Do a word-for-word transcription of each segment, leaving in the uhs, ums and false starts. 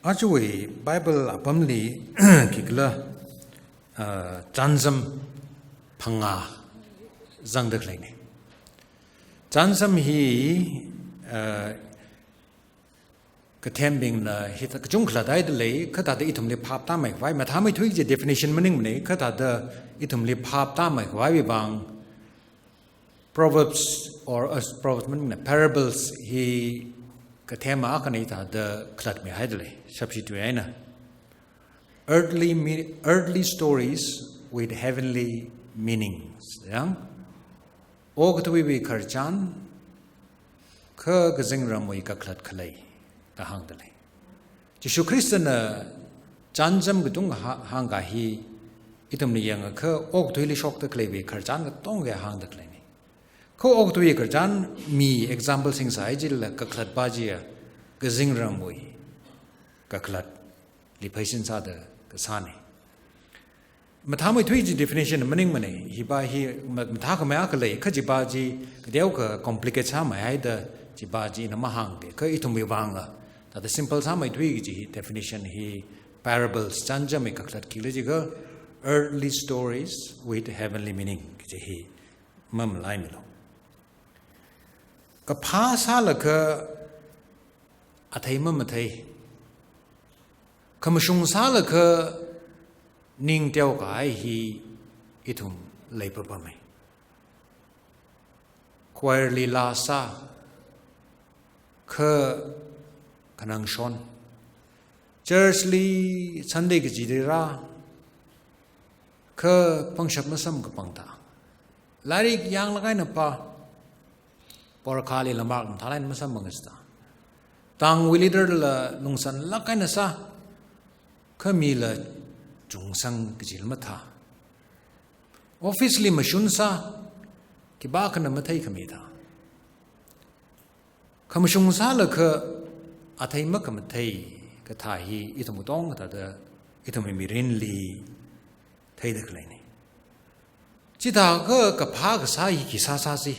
Ajawui Bible apamli khikhala, ah, chānjam phangā zangda khaleina. Chānjam hi, ah, kathembingna hithā kachungkha khalathaida lei, kha thāda ithumli phaptāmeikhavai, mathāmeithui kaji definition maningmana, kha thāda ithumli phaptāmeikhavai vang, Proverbs or, uh, Proverbs maningmana, parables hi kathem akhana thāda khalatmihaida lei, shapshi tui eina. Earthly me-, earthly stories with heavenly meanings. Yang, okathuiwui khararchan, kha kazingramwui kakhalat khalei da hāngda lei. Jishu Khristana chānjam katonga hā-, hāngkahai hi ithumna yangakha okathuili shokda khaleiwui khararchan katonga hāngda khaleina. Kha okathui khararchan mi example singsa chilala kakhalatpa chiya kazingramwui kakhalatli pheisin sāda kasāna. Mathāmeithui kaji definition maningmana, hipa hi ma-, mathākhamei akha lei, kha chipa chi kateokha complicate sāmeihaida chipa chi ina mahāngda, kha ithumwui vangla thāda simple sāmeithui kaji hi definition hi parables, chānjamwui kakhalat khikhala jiakha earthly stories with heavenly meaning kaji hi mamalaimilu. Kaphā sālaga athei mamathei, khamashung sālaga ning teokahai hi ithum leipapama. Choir li laa sā, kha khanang shon. Church li Sunday kachida rā, kha pangshap masamkapang thā. Lairik yanglāk eina pā, porkhalila mark mathālāk eina masamphang sāda. Tangwui leader la lungsanlāk eina sā, kha mila chungsang kajila mathā. Office li mashun sā, khipākhana matheikhami thā. Khamashung sālaga athei makhamathei kathā hi ithum katonga thāda ithumwui mirinli theida khaleina. Chithākha kaphā kasā hi khi sāsāsi.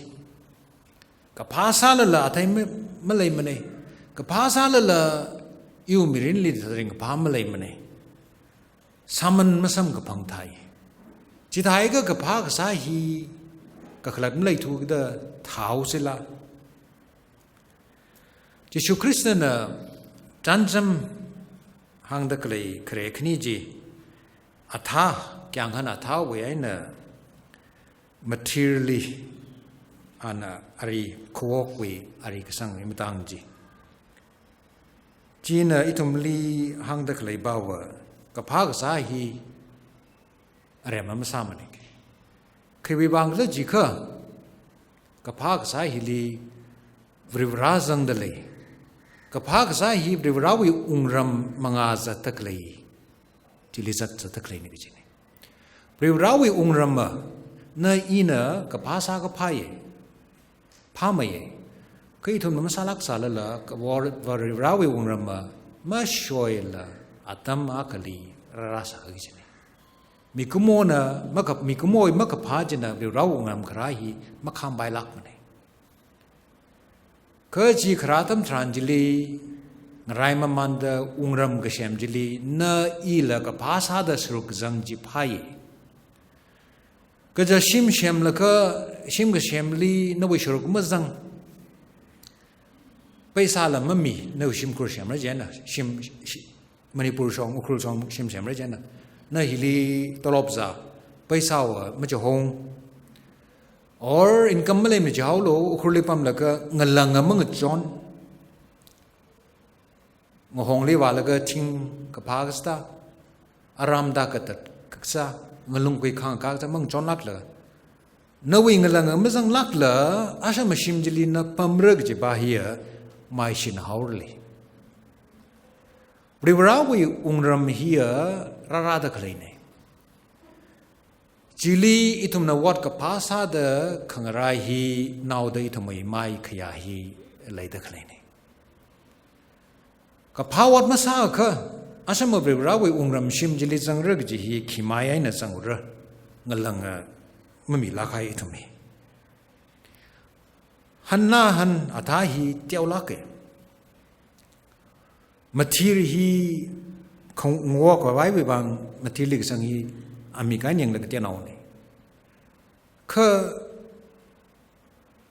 Kaphā sālala athei ma-, maleimana. Kaphā sālala iwui mirinli thāda ringkaphā maleimana. Sāman masamkaphang thai. Chithākha kaphā kasā hi kakhalat maleithu kida thāhaosila. Jishu Khristana chānjam hāngda khalei khare khani chi, athā, kyang han athāwui eina materially ana ari khawokwui ari kasangwui matang chi. China ithumli hāngda khalei pava, kaphā kasā hi aremma masāmana. Khiwui vangkhala jiakha, kaphā kasā hili Varivarā zangda lei. Kaphā kasā hi Varivarāwui wungram mangā zatda khalei, chili zat zatda khaleina kajina. Varivarāwui wungramva, na ina kaphā sākaphāya, phāmeiya. Kha ithumna masālāk sālala, ka Var-, Varivarāwui wungramva mashoila atam akhali rārāsā kajina. Mikumona, maka-, mikumowui makaphā china Varivarāwui wungram kharā hi makhampailākmana. Kha chi kharā atam tharan chili, ngarai mamānda wungram kasem chili, na ila kaphā sāda sāruk kazang chi phāya. Kaja shim semlaga, shim kasemli nawui sāruk mazang. Paisala mami, nawui shimkhur semra chieina, shim, shi-, Manipur shong, Ukhrul shong shim semra chieina. Na hili tolop zā, paisava machihong. Or income maleimana jihaolu, Ukhrulli pamlaga ngalanga mangachon. Ngahongli vālaga thing kaphā kasā, aram da katat kasā, ngalung kuikhang kasā mangachonlākla. Nawui ngalanga mazanglākla, asham ashim chili na pamra kajipa hiya maishinahaorali. Varivarāwui wungram hiya rārāda khaleina. Chili ithumna ot kaphā sāda khangarai hi naoda ithumwui mai khayā hi leida khaleina. Kaphā ot masāakha, ashama Varivarāwui wungram shim chili zangra kaji hi khi mai eina zangra, ngalanga mamilākhai ithum hi. Hanna han athā hi teolāka. Mathir hi khangawok khavaiwui vang mathirli kasang hi amik eina yanglaga kateonaona. Kha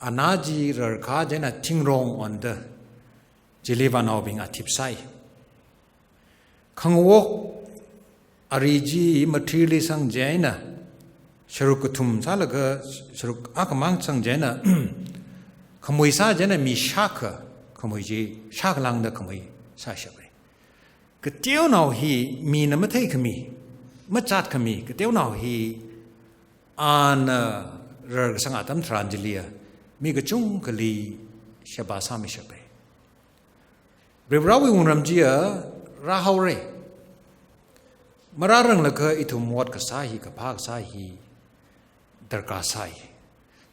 ana chi rarkha chieina thingrong onda chili vānaobing athip sai. Khangawok ari chi mathirli sang chieina sharuk kathum sālaga sharuk akhamang sang chieina khamui sā chieina mi shākha khamui chi shākha lāngda khamui sāshapa. Kateonao hi mina matheikhami, machatkhami, kateonao hi ana rarkasang atam tharan chiliya mi kachungkhali sheba sāmishapa. Varivarāwui wungram chiya rāhaora. Marāranglakha ithum ot kasā hi, kaphā kasā hi darkar sai.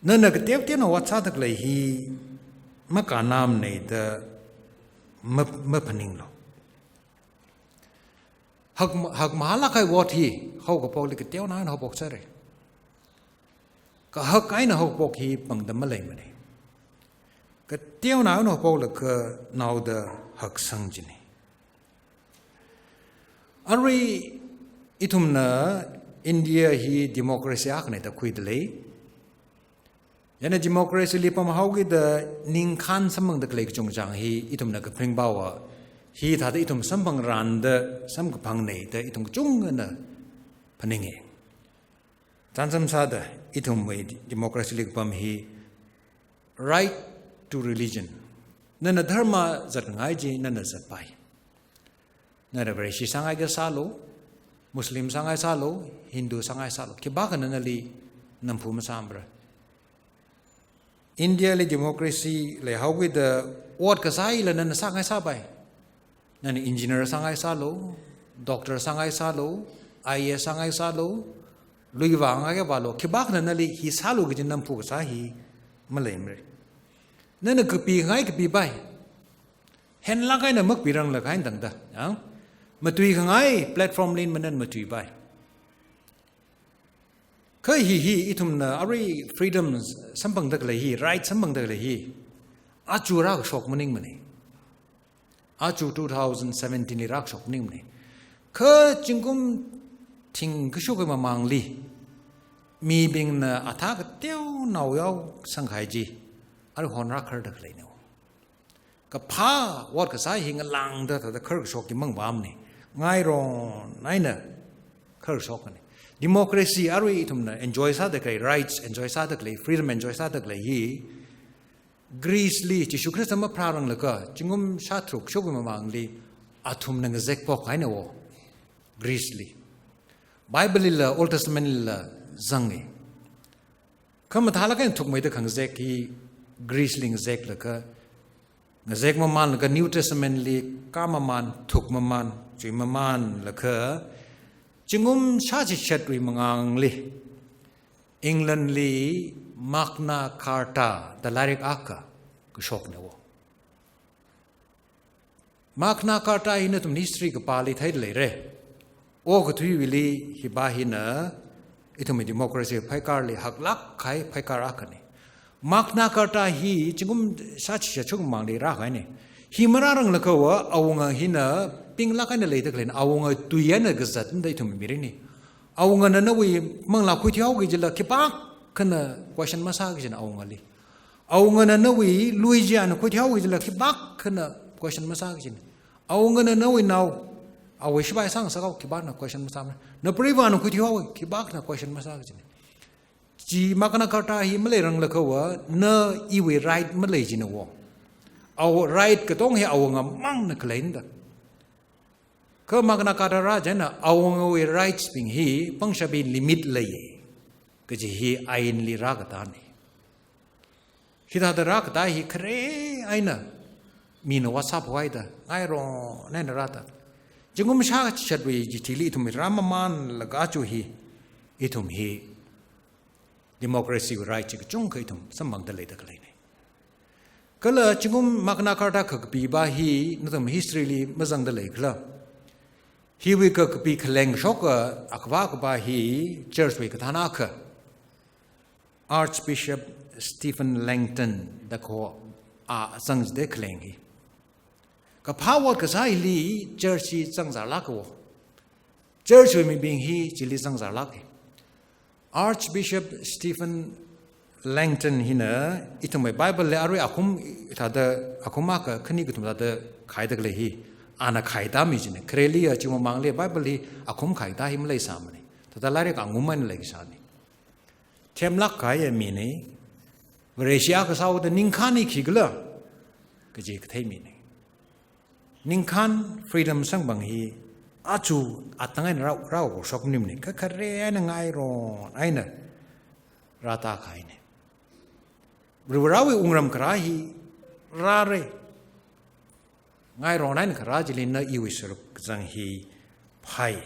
Nana kateoteonao ot sāda khalei hi makannamana da ma, maphaninglu. Hak, hak mahālāk kahai ot hi haokaphokli kateonao eina haophok sāra. Kahak eina haophok hi pangdam maleimana. Kateonao eina haophoklaga naoda haksang china. Arui ithumna India hi democracy akhana da khuida lei. Chieina democracy li pamhaokida ningkhān samphangda khalei kachungchang hi ithumna kaphaning bawa. Hithāda ithum samphangranda samkaphangna da ithum kachungkhana phaninga. Chānsam sāda ithumwui democracy li kapam hi right to religion. Nana dharma zatkhangai chi nana zatpai. Nana Vareshi sāngai kasā sālu, Muslim sāngai sālu, Hindu sāngai sālu. Khipākhana nali namphu masāmara. India li democracy leihaokida ot kasā hila nana sāngai sāpai. Nana engineer sāngai sālu, doctor sāngai sālu, I A S sāngai sālu, lui vāngai khavālu, khipākhana nali hi sālu kaji namphu kasā hi maleimara. Nana kapingai kapipai. Henlāk eina makapiranglakha eina tangda, ya. Matuikhangai platform li nana matuipai. Kha hi hi ithumna arui freedom samphangda khalei hi, right samphangda khalei hi aja rākashok maningmana. Aja two thousand seventeen li rākashok maningmana. Kha zingkum thing kashok mamangli mibingna athā kateonao yao sangkahai chi arui hon rākharda khaleina. Kaphā ot kasā hi ngalāngda thāda kharkashok chi mangvamana. Ngairon eina kharkashokna. Democracy arui ithumna enjoy sāda khalei, rights enjoy sāda khalei, freedom enjoy sāda khalei hi Greece li Jishu Khrista mapharāranglakha zingkum shātharuk kashok mamangli athumna ngazek phok haina wo. Greece li. Bible lila, Old Testament lila zanga. Kha mathālāk eina thukmeida khangazek hi Greece li ngazeklaga, ngazek mamānlaga New Testament li kāmamān, thukmamān, chuimamānlaga, zingkum shāchichatwui mangāli England li Magna Carta da lairik akha kashokna wo. Magna Carta hi nathum history kapāli theida leira. Okathuiwuili hiva hina ithumwui democracy phaikarli haklāk kahai phaikar akhana. Magna Carta hi zingkum shāchichat kashok mamangli rākahaina. Hi marāranglakha va awunga hina pinglāk eina leida khaleina, awunga tui eina kazatna da ithum mirinna. Awungana nawui manglā khuithuihaoki jila khipākhana question masāki kajina awungali. Awungana nawui lui chi ana khuithuihaoki jila khipākhana question masāki kajina. Awungana nawui nao, awui shipai sāngasakhao khipākhana question masāmana. Napreivana khuithuihaoki khipākhana question masāki kajina. Chi Magna Carta hi maleiranglakha va, na iwui right malei jina wo. Awui right katonga hi awunga mangna khaleina da. Kha Magna Carta rā chieina awungawui rights bing hi pangshap hi limit leiya kaji hi ainli rākatāna. Hithāda rākatā hi khare eina mina ot sāphoida ngairon eina rāda. Zingkum shāchichatwui chithili ithum rāmamānlaga aja hi ithum hi democracy wui right chi kachungkha ithum samphangda leida khaleina. Kala zingkum Magna Carta kakapiva hi nathum history li mazangda leikhala. Hiwui kakapi khaleng shoka akhava akhava hi church wui kathāna akha, Archbishop Stephen Langton da kho a zangda khaleng hi. Kaphā ot kasā hili church hi zangzarlāka. Church wui mibing hi chili zangzarlāka. Archbishop Stephen Langton hina ithumwui Bible li arui akhum thāda, akhum akha khani kathum thāda khaida khalei hi ana khaida mi china. Khareli ya chi mamangli Bible hi akhum khaida hi maleisāmana. Thāda lairik angum eina leikasāna. Themlāk kahai mina. Vareshi akha sāhaoda ningkhān hi khikhala kaji kathei mina. Ningkhān freedom sangbing hi aja atang eina rao, raoshok maningmana, kha khare eina ngairon eina rātākahaina. Varivarāwui wungram kharā hi rāra. Ngairon eina kharā chili na iwui sāruk kazang hi phāi.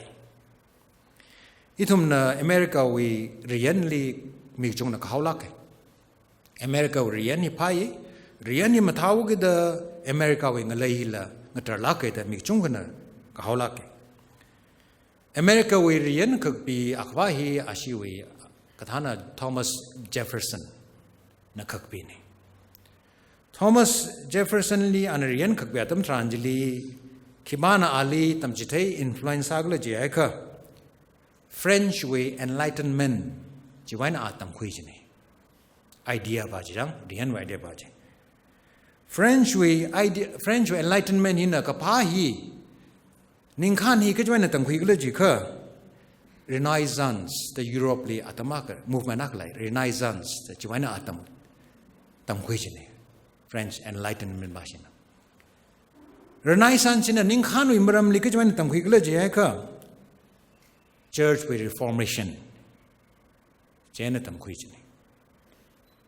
Ithumna America wui riyanli mi kachungna kahaolāka. America wui riyan hi phāi, riyan hi mathāhaokida America wui ngalei hila ngatarlāka da mi kachungkhana kahaolāka. America wui riyan kakpi akhava hi ashiwui kathāna Thomas Jefferson na kakpina. Thomas Jefferson li ana riyan kakpi atam tharan chili khipāna ali tamchithei influence sākhala jiakha, French wui Enlightenment chiwui eina a tamkhui china. Idea pa chi chang, riyanwui idea pa chi. French wui idea, French wui Enlightenment hina kaphā hi, ningkhān hi kachiwui eina tamkhuikhala jiakha, Renaissance da Europe li atam akha movement akha lei, Renaissance da chiwui eina a tam, tamkhui china. French Enlightenment pa china. Renaissance china ningkhānwui maramli kachiwui eina tamkhuikhala jiakha, Church wui Reformation chi eina tamkhui china.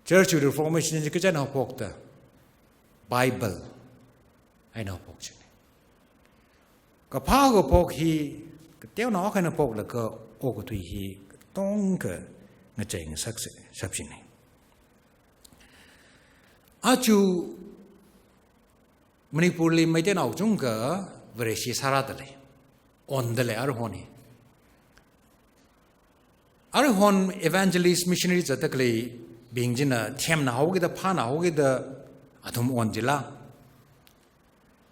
Church wui Reformation chi kachi eina haophokta, Bible eina haophok china. Kaphā kaphok hi kateonao akha eina phoklaga okathui hi katonga ngachei ngasakshap china. Aja Manipurli Meiteinao kachungkha Vareshi sārāda lei. Onda lei aruihon hi. Aruihon evangelist missionary zatda khaleibing china themna haokida, phāna haokida athum on chila.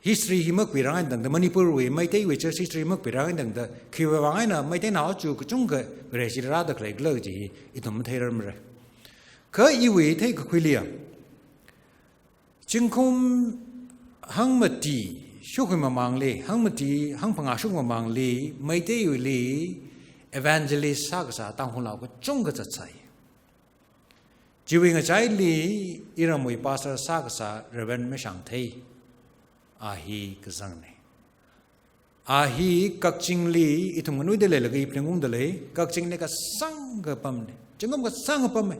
History hi makhuirang eina tangda, Manipurwui Meiteiwui church history makhuirang eina tangda, khiwui vang eina Meiteinao aja kachungkha Vareshi rāda khaleikhala kaji hi ithum matheirarmara. Kha iwui theikakhuili ya, zingkum hangmati shokhui mamangli, hangmati hangphangā shok mamangli, Meiteiwuili evangelist sākasā Tangkhulnao kachungkha zatsai. Chiwui ngachaili iramwui pastor sākasā Reverend Mashangthei, a hi kazangna. A hi Kakchingli, ithum nganuida leilaga ipling ungda lei, Kakchingli kasāngkha pamna. Zingkum kasāngkha pamma.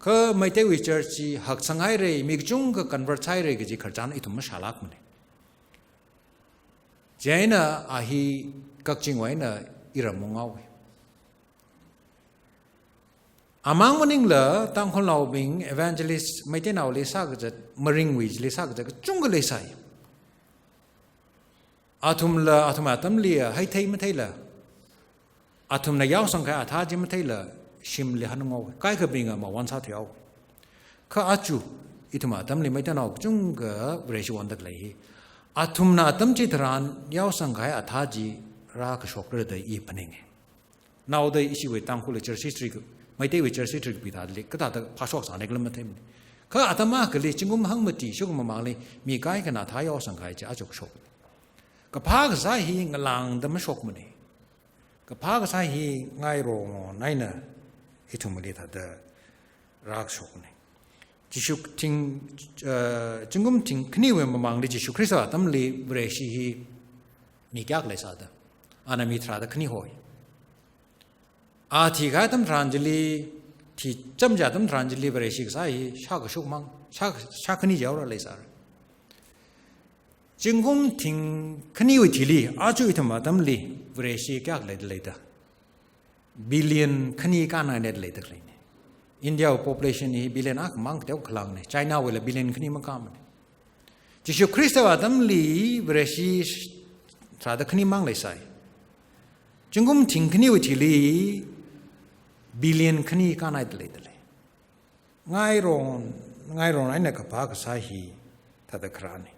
Kha Meiteiwui church chi haksanghaira, mi kachungkha convert sāhaira kaji khararchan ithum mashālākmana. Chieina a hi Kakchingwui eina iram unghaowa. Amang maningla Tangkhulnaobing evangelist Meiteinaoli sākazat, maringwuili sākazat kachungkha leisai. Athumla, athum atamli ya, haithei matheila, athumna yaosang kahai athā chi matheila, shimli hanunghaowa. Kaikhabingva mawon sāthuihaowa. Kha aja, ithum atamli Meiteinao kachungkha Vareshi onda khalei hi, athumna atam chitharan yaosang kahai athā chi rākashokra da i phaninga. Naoda ishiwui Tangkhul church history ka, Meiteiwui church history kapi thāli, kathāda phāshoksāna khala matheimana. Kha atam akhali zingkum hangmati shok mamangli mi kaikhana athā yaosang kahai chi aja kashok. Kaphā kasā hi ngalāngda mashokmana. Kaphā kasā hi ngairon eina ithumli thāda rākashokna. Jishu thing, eh, zingkum thingkhaniwui mamangli Jishu Khrista atamli Vareshi hi mi kayākha leisāda? Ana mi tharāda khani hoi. A thikahai atam tharan chili, thichamja atam tharan chili Vareshi kasā hi shākashok mang, shā, shākhani jihaora leisāra. Zingkum thingkhaniwui thili, aja ithum atamli Vareshi kayākha leida leida? Billion khani kāngaida leida khaleina. India wui population hi billion akhamang kateo khalāngna, China wuila billion khani makāmana. Jishu Khristawui atamli Vareshi tharāda khani mang leisai. Zingkum thingkhaniwui thili billion khani kāngaida leida lei. Ngairon, ngairon eina kaphā kasā hi thāda kharāna.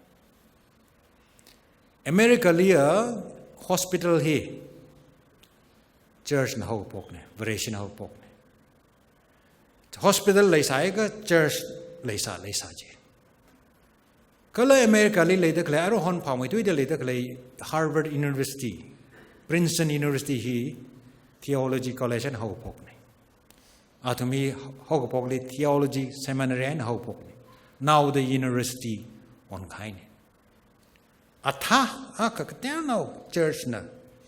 America liya hospital hi church na haophokna, Vareshina haophokna. Hospital leisāakha church leisā, leisā ji. Kala America li leida khalei, aruihon phāmeithuida leida khalei Harvard University, Princeton University hi theology college na haophokna. Athum hi haokaphokli theology seminary na haophokna. Naoda university onkahaina. Athā akha kateonao church na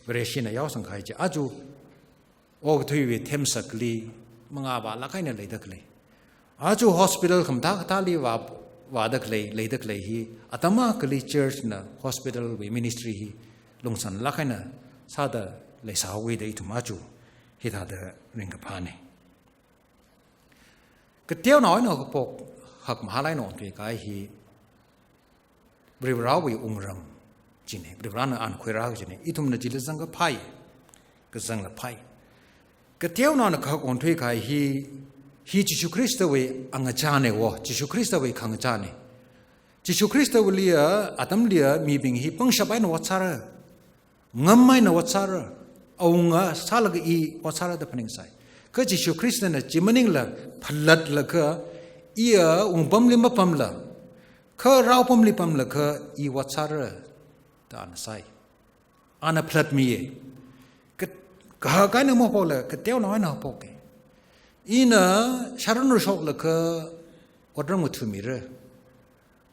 Vareshina yaosangkahai chi. Aja okathuiwui themsakli mangā vālāk eina leida khalei. Aja hospital khamathā kathāli vā, vāda khalei, leida khalei hi, atam akhali church na hospital wui ministry hi lungsanlāk eina sāda leisāhaoda ithum aja hithāda ringkaphāna. Kateonao eina haokaphok hakmahālāk eina onthuikahai hi Varivarāwui wungram china, Varivarāna ana khuirā kajina, ithumna chili zangkaphai, kazanglaphai. Kateonaona kahak onthuikahai hi, hi Jishu Khristawui angachāna wo, Jishu Khristawui khangachāna. Jishu Khristawuiliya, atamliya mibing hi pangshap eina ot sāra, ngam eina ot sāra, awunga sālaga i ot sāra da phaningsai. Kha Jishu Khristana chi maningla phalatlaga, iya wungpamli mapamla, kha raopamli pamlaga i ot sāra da ana sai. Ana phalatmiya. Ka, kahak eina maphokla, kateonao eina haophoka. Ina sharunra shoklaga otram ngathāmira.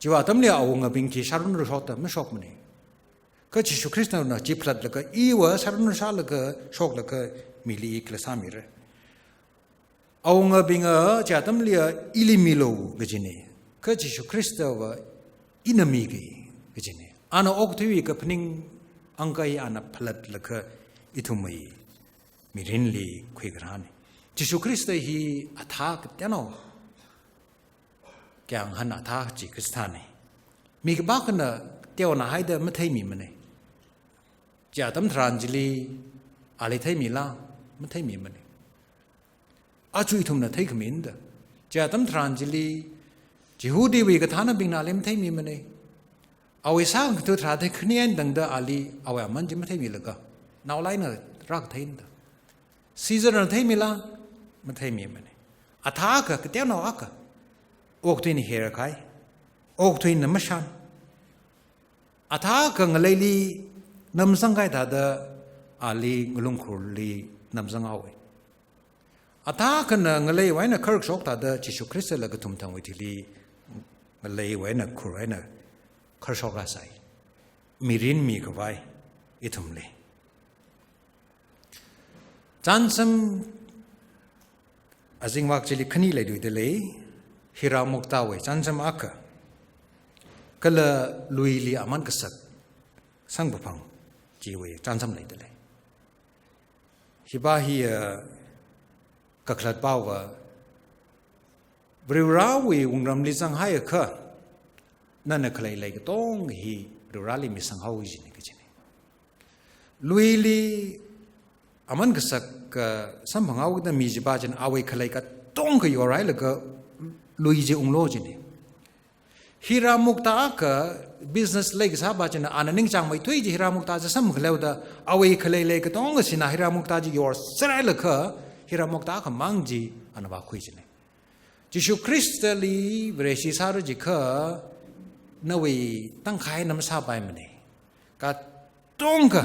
Chiwui atamli awungabing chi sharunra shokta mashokmana. Kha Jishu Khristana chi phalatlaga, iva sharunra shālaga shoklaga mili i kala sāmira. Awungabinga chi atamliya ili milu kajina. Kha Jishu Khristava ina miki kajina. Ana okathuiwui kaphaning angkai ana phalatlaga ithumwui mirinli khuikharāna. Jishu Khrista hi athā kateonao kayānghan athā chi Khristana. Mi kapākhana teonahaida matheimimana. Chi atam tharan chili ali theimila, matheimimana. Aja ithumna theikhamina da. Chi atam tharan chili Jihudiwui kathānabingna ali matheimimana. Awui sākhangatha tharā theikhanina tangda ali awui aman chi matheimilaga, naolāk eina rākatheina da. Caesarna theimila, matheimimana. Athā akha, kateonao akha, okathuina herkahai, okathuina mashan. Athā akha ngaleili namzangkahai thāda ali ngalungkhurli namzanghaowa. Athā akhana ngaleiwui eina kharkashok thāda Jishu Khristala kathumthangwui thili ngaleiwui eina khurwui eina kharshok rāsai. Mirin mikhavai ithumli. Chānsam azingvak chili khani leiluida lei, Hira Muktawui chānsam akha, kala luili aman kasak samkaphang chiwui chānsam leida lei. Hiva hi, ah, kakhalat paova, Varivarāwui wungramli zanghaiakha, nana khalei lei katonga hi Varivarāli misanghaowa jina kajina. Luili aman kasak, ah, samphanghaoda mi chiva china awui khalei katonga yorhailaga lui chi unglu jina. Hira Mukta akha business leikasāva china ana ningchāngmeithui chi Hira Mukta chi samkhaleoda awui khalei lei katonga sina Hira Mukta chi yorserhailaga Hira Mukta akhamang chi ana vākhui jina. Jishu Khristali Vareshi sāra jiakha nawui tangkhai na masāpaimana. Katonga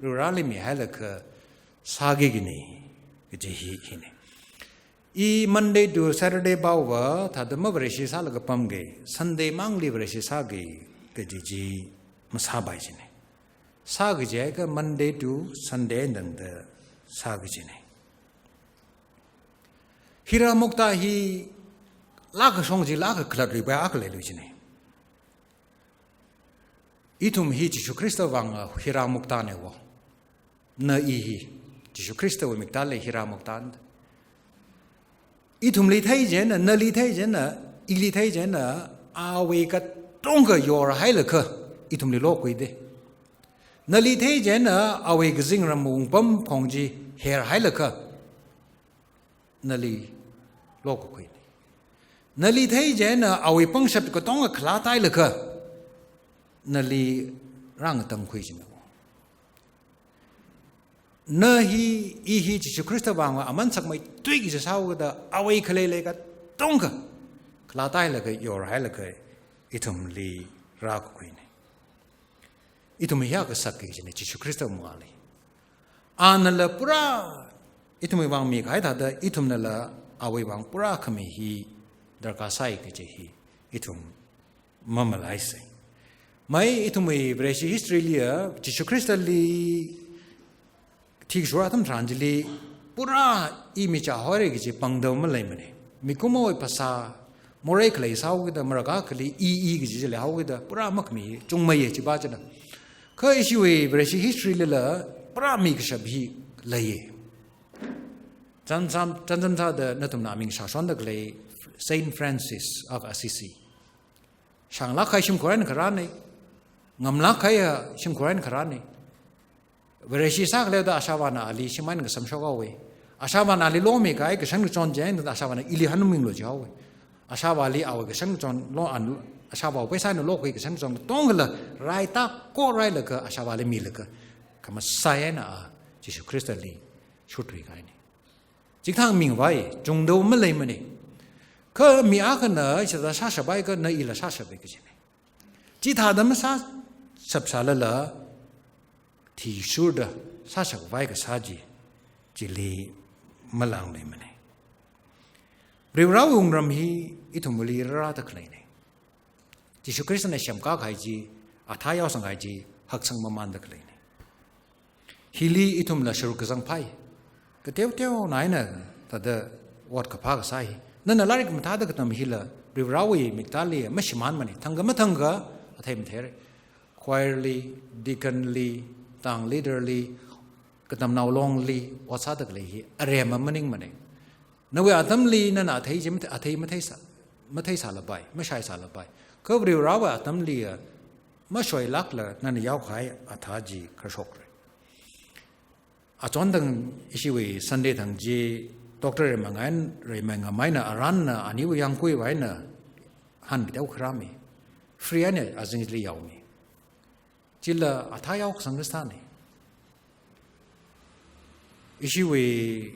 Varivarāli mihailaga sāki kajina, kaji hi, hina. I Monday to Saturday paova, thāda mavareshi sālaga pamki, Sunday mangli vareshi sāki, kaji chi masāpai jina. Sāki jiakha Monday to Sunday tangda sāki jina. Hira Mukta hi lākashong chi lākakhalat ripai akha leilu jina. Ithum hi Jishu Khrista vang Hira Muktana wo. Na i hi Jishu Khristawui miktāli Hira Muktana. Ithumli thei china, nali thei china, ili thei china, awui katonga yorhailaga ithumli lokhuida. Nali thei china awui kazingram wungpam phong chi herhailaga nali lokakhuina. Nali thei china awui pangshap katonga khalātailaga nali rāngatangkhui jina. Na hi, i hi Jishu Khrista vangva aman sakmeithui kaji sāhaokida awui khalei lei katonga khalatailaga, yorhailaga ithumli rākakhuina. Ithum hi akha sakki kajina Jishu Khrista mangāli. Anala pura ithumwui vang mikahai thāda ithumnala awui vang pura khami hi darkar sai kaji hi ithum mamalaisa. Mai ithumwui Vareshi history liya, Jishu Khristali thishura atam tharan chili pura i michā hoira kaji pangda maleimana. Mikumowui phasā morei khalei sāhaokida, marākha akhali i i kaji chili haokida, pura makhami chungmeiya chiva china. Kha ishiwui Vareshi history lila pura mikashap hi leiya. Chānjam, chānjam sāda nathumna aming shāshonda khalei Saint Francis of Assisi. Shānglāk kahai shimkhur eina kharāna, ngamlāk kahai shimkhur eina kharāna. Vareshi sākhaleoda ashāvāna ali shim eina kasamshok haowa. Ashāvāna ali lomikahai kashan kachon chieina ashāvāna ili hanminglu jihaowa. Ashāvāli awui kashan kachon lo an, ashāvāwui pheisā eina lokhui kashan kachon katongala raitako railaga ashāvāli milaga, khamasai eina a Jishu Khristali shuthui kahaina. Chikathā mingvai, chungda maleimana. Kha mi akhana hithāda sāshappai kha na ila sāshappai kajina. Chithāda masāshap sālala, thishurda sāshappai kasā chi, chili malāngluimana. Varivarawui wungram hi ithumli rārāda khaleina. Jishu Khristana semkā kahai chi, athā yaosang kahai chi, haksang mamānda khaleina. Hili ithumla sharuk kazangpai kateoteona eina thāda ot kaphā kasā hi. Nana lairik mathāda katam hila Varivarawui miktāli mashimānmana. Thangkha mathangkha athei matheira. Choir li, deacon li, town leader li, katamnao longli ot sāda khalei hi aremma maningmana. Nawui atamli nana athei chi mathei, athei matheisā, matheisālapai, mashaisālapai. Kha Varivarawui atamli a mashoilākla nana yaokahai athā chi kharshokra. Achon tang ishiwui Sunday thang chi doctor reimangān, reimangamai eina aranna aniwui yangkhuiwui eina han kateo kharāmi. Free eina azingli yaomi. Chila athā yaokasang kasāna. Ishiwui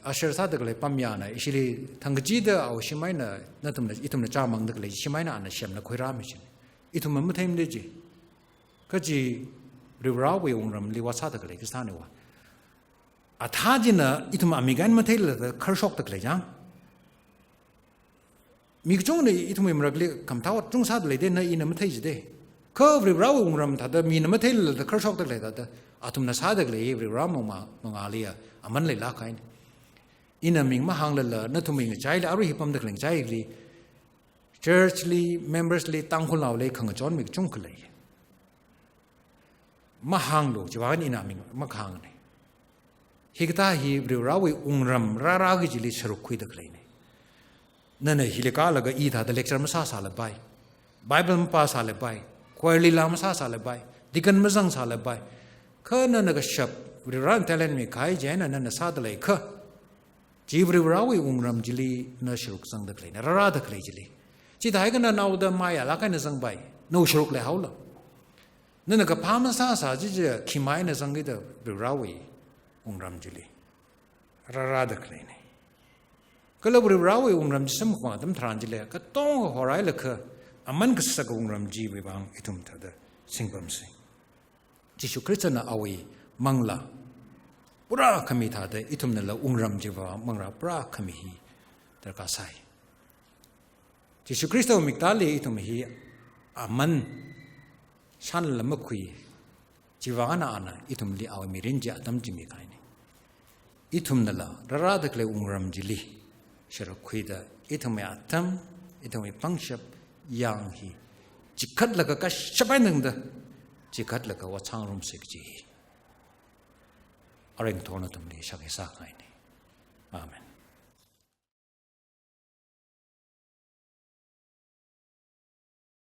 usher sāda khalei pamyana ishili thangkachida awui shim eina nathumna, ithumna chāmangda khalei shim eina ana semna khuirāmi china. Ithumna matheimada chi. Kha chi Varivarawui wungramli vāsāda khalei kasāna va. Athā china ithum amik eina matheilala kharshokda khalei chang. Mi kachungana ithumwui marakli khamathā ot chungsāda leida, na ina mathei jida. Kha Varivarawui wungram thāda mina matheilala kharshokda khalei thāda, athumna sāda khalei Varivara mangā, mangāli a aman leilāk kahaina. Ina ming mahānglala nathumwui ngachaili, arui hi pamda khalei ngachaili, church li, members li, Tangkhulnaoli khangachon mi kachungkha lei. Mahānglu, chiwui vang ina ming mahāngna. Hikathā hi Varivarawui wungram rārā kajili sharuk khuida khaleina. Nana hili kālaga i thāda lecture masāsālapai, Bible mapāsālapai, choir li laa masāsālapai, deacon mazangsālapai. Kha nana kashap Varivarana talent mikahai chieina nana sāda leikha, chi Varivarawui wungram chili na sharuk zangda khaleina, rārāda khalei chili. Chithākha nanaoda mayālāk eina zangpai, nawui sharuk leihaolu. Nana kaphā masāsā chi chi khi mai eina zangkida Varivarawui wungram chili rārāda khaleina. Kala Varivarawui wungram chi samkaphang atam tharan chili katonga horhailaga aman kasaka wungram chiwui vang ithum thāda singpamsa. Jishu Khristana awui manglā pura khami thāda ithumnala wungram chiwui vang manglā pura khami hi darkar sai. Jishu Khristawui miktāli ithum hi aman shānla makhui, chiwui vang eina ana ithumli awui mirin chi atam chi mikahaina. Ithumnala rārāda khalei wungram chili sharuk khuida, ithumwui atam, ithumwui pangshap, yāng hi chikatlaga kashap eina tangda, chikatlaga vāsangrumsa kaji hi arui ngathor nathumli shākhuisā kahaina. Amen.